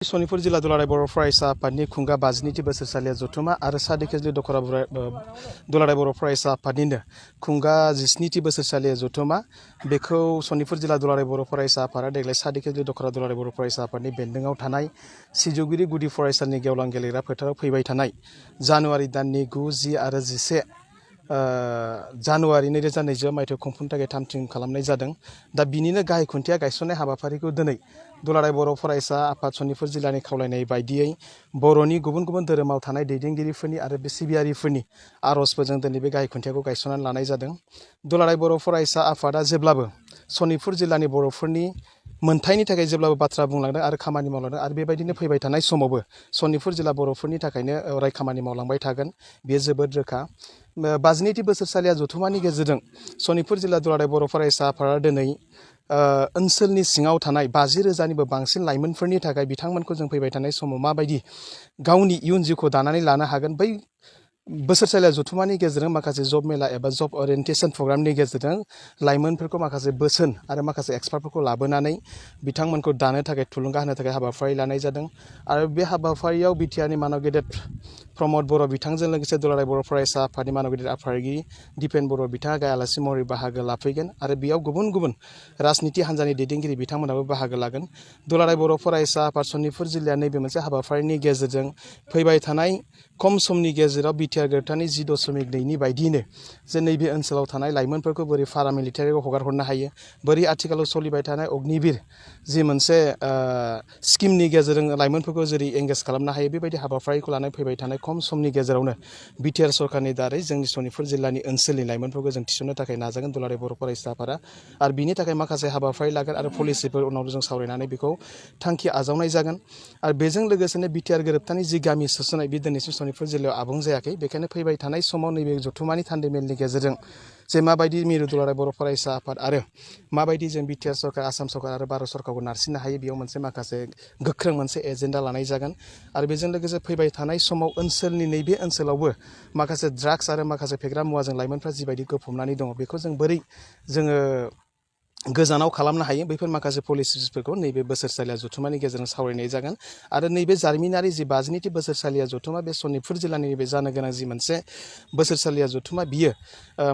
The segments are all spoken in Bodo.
सनिपुर जिल्ला दुलाराय बर' फरायसा आफादनि खुंगा 52थि बोसोरसालिया जथुमा आरो सादिकेजलि दखरा दुलाराय बर' फरायसा आफादनिनो खुंगा 17थि बोसोरसालिया जथुमा बेखौ सनिपुर जिल्ला दुलाराय बर' फरायसा आफादा देग्लाय सादिकेजलि दखरा दुलाराय बर' फरायसा आफादनि बेन्दोङाव थानाय सिजौगिरि गुदि फरायसालिनि गेवलां गेलेग्रा फोथाराव फैबाय थानाय जानुवारि दाननि 9, 10 आरो 11 जानुवारि 2020 मायथाइयाव खुंफुंनो थाखाय थामथिम खालामनाय जादों। दा बिनिनो गाहाय खुन्थिया गायसननाय हाबाफारिखौ दिनै दुलाराय बर' फरायसा आफाद सनिपुर जिल्लानि खावलायनाय बायदियै बर'नि गुबुन गुबुन धोरोमाव थानाय दैदेनगिरिफोरनि आरो बे सिबियारिफोरनि आर'जफोरजों दिनै बे गाहाय खुन्थियाखौ गायसननानै लानाय जादों। दुलाराय बर' फरायसा आफादा जेब्लाबो सनिपुर जिल्लानि बर'फोरनि मोनथायनि थाखाय जेब्लाबो बाथ्रा बुंलांदों आरो खामानि मावलांदों आरो बेबायदिनो फैबाय थानाय समावबो सनिपुर जिल्ला बर'फोरनि थाखायनो अराय खामानि मावलांबाय थागोन बेयो जोबोद रोखा। 52थि बोसोरसालिया जथुमानि गेजेरजों सनिपुर जिल्ला दुलाराय बर' फरायसा आफादा दिनै ओनसोलनि सिङाव थानाय 50,000निबो बांसिन लाइमोनफोरनि थाखाय बिथांमोनखौ जों फैबाय थानाय समाव माबायदि गावनि इयुन जिउखौ दानानै लानो हागोन बै बोसोरसालिया जथुमानि गेजेरजों माखासे जब मेला एबा जब ओरिएन्टेसन प्रग्रामनि गेजेरजों लाइमोनफोरखौ माखासे बोसोन आरो माखासे एक्सपार्टफोरखौ लाबोनानै बिथांमोनखौ दानो थाखाय थुलुंगा होनो थाखाय हाबाफारि लानाय जादों आरो बे हाबाफारियाव बिटिआरनि मानव गेदेर प्रमद बर' बिथांजों लोगोसे दुलाराय बर' फरायसा आफादनि मानव गेदेर आफादगिरि दिपेन बर' बिथाङा गाहाय आलासि महरै बाहागो लाफैगोन आरो बेयाव गुबुन गुबुन राजनिति हान्जानि दैदेनगिरि बिथांमोनाबो बाहागो लागोन। दुलाराय बर' फरायसा आफाद सनिपुर जिल्लाया नैबे मोनसे हाबाफारिनि गेजेरजों फैबाय थानाय खम समनि गेजेराव बिटिआर गोरोबथानि 10.2नि बायदियैनो जे नैबे ओनसोलाव थानाय लाइमोनफोरखौ बोरै पारामिलिटारियाव हगार हरनो हायो, बोरै आथिखालाव सोलिबाय थानाय अग्निवीर जि मोनसे स्किमनि गेजेरजों लाइमोनफोरखौ जेरै एंगेज खालामनो हायो बेबायदि हाबाफारिखौ लानानै फैबाय थानाय खम समनि गेजेरावनो बिटिआर सरकारनि दारै जोंनि सनिपुर जिल्लानि ओनसोलनि लाइमोनफोरखौ जों थिसननो थाखाय नाजागोन दुलाराय बर' फरायसा आफादा आरो बिनि थाखाय माखासे हाबाफारि लागोन आरो पलिसिफोर उनाव जों सावरायनानै बेखौ थांखि आजावनाय जागोन आरो बेजों लोगोसेनो बिटिआर गोरोबथानि जि गामि सोसननाय बे दिनैसिम सनिपुर जिल्लायाव आबुं जायाखै। बेखायनो फैबाय थानाय समाव नैबे जथुमानि थान्दैमेलनि गेजेरजों जे माबायदि मिरु दुलाराय बर' फरायसा आफाद आरो माबायदि जों बिटिआर सरकार आसाम सरकार आरो भारत सरकारखौ नारसिननो हायो बेयाव मोनसे माखासे गोख्रों मोनसे एजेन्डा लानाय जागोन आरो बेजों लोगोसे फैबाय थानाय समाव ओनसोलनि नैबे ओनसोलावबो माखासे ड्राग्स आरो माखासे फेग्रा मुवाजों लाइमोनफ्रा जिबायदि गोफबनानै दङ बेखौ जों बोरै जोङो गोजानाव खालामनो हायो बैफोर माखासे पलिसिसफोरखौ नैबे बोसोरसालिया जथुमानि गेजेरजों सावरायनाय जागोन आरो नैबे जारिमिनारि जि 52थि बोसोरसालिया जथुमा बे सनिपुर जिल्लानि नैबे जानो गोनां जि मोनसे बोसोरसालिया जथुमा बियो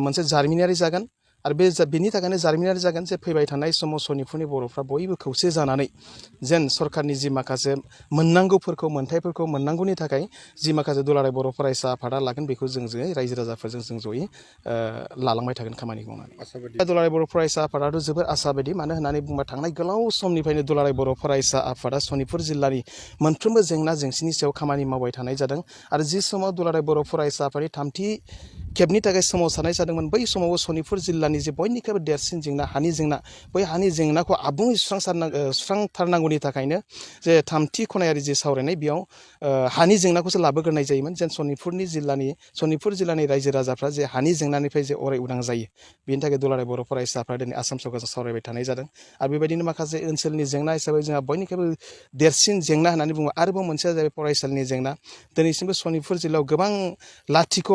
मोनसे जारिमिनारि जागोन आरो बेनि थाखायनो जारिमिनारि जागोन जे फैबाय थानाय समाव सनिपुरनि बर'फ्रा बयबो खौसे जानानै जेन सरकारनि जि माखासे मोननांगौफोरखौ मोनथायफोरखौ मोननांगौनि थाखाय जि माखासे दुलाराय बर' फरायसा आफादा लागोन बेखौ जों रायजो राजाफोरजों जों जयै लालांबाय थागोन खामानि मावनानै। दुलाराय बर' फरायसा आफादाथ' जोबोर आसाबादि मानो होननानै बुंबा थांनाय गोलाव समनिफ्रायनो दुलाराय बर' फरायसा आफादा सनिपुर जिल्लानि मोनफ्रोमबो जेंना जेंसिनि सायाव खामानि मावबाय थानाय जादों आरो जि समाव दुलाराय बर' फरायसा आफादनि थामथि खेबनि थाखाय सोमावसारनाय जादोंमोन बै समावबो सनिपुर जिल्लानि जे बयनिख्रुइबो देरसिन जेंना हानि जेंना बै हानि जेंनाखौ आबुङै सुस्रांथारनांगौनि थाखायनो जे थामथि खनायारि जे सावरायनाय बेयाव हानि जेंनाखौसो लाबोग्रोनाय जायोमोन जेन सनिपुर जिल्लानि रायजो राजाफ्रा जे हानि जेंनानिफ्राय जे अराय उदां जायो बेनि थाखाय दुलाराय बर' फरायसाफ्रा दिनै आसाम सरकारजों सावरायबाय थानाय जादों आरो बेबायदिनो माखासे ओनसोलनि जेंना हिसाबै जोंहा बयनिख्रुइबो देरसिन जेंना होननानै बुङो आरोबाव मोनसेया जाहैबाय फरायसालिनि जेंना। दिनैसिमबो सनिपुर जिल्लायाव गोबां लाथिख'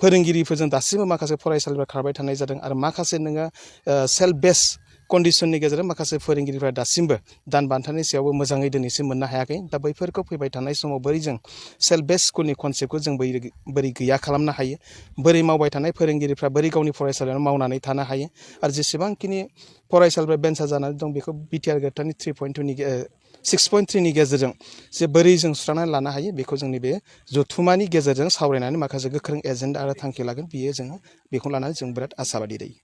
फोरोंगिरिफोरजों दासिमबो माखासे फरायसालिफ्रा खारबाय थानाय जादों आरो माखासे नोङो सेल्फ बेस कन्डिसननि गेजेरजों माखासे फोरोंगिरिफ्रा दासिमबो दान बान्थानि सायावबो मोजाङै दिनैसिम मोननो हायाखै। दा बैफोरखौ फैबाय थानाय समाव बोरै जों सेल्फ बेस स्कुलनि कनसेप्टखौ जों बोरै गैया खालामनो हायो, बोरै मावबाय थानाय फोरोंगिरिफ्रा बोरै गावनि फरायसालियाव मावनानै थानो हायो आरो जेसेबांखिनि फरायसालिफ्रा बेन्सार जानानै दं बेखौ बिटिआर गोरोबथानि 6.3नि गेजेरजों जे बोरै जों सुस्रांनानै लानो हायो बेखौ जोंनि बे जथुमानि गेजेरजों सावरायनानै माखासे गोख्रों एजेन्डा आरो थांखि लागोन जोङो बेखौ लानानै जों बिराद आसाबादि दायो।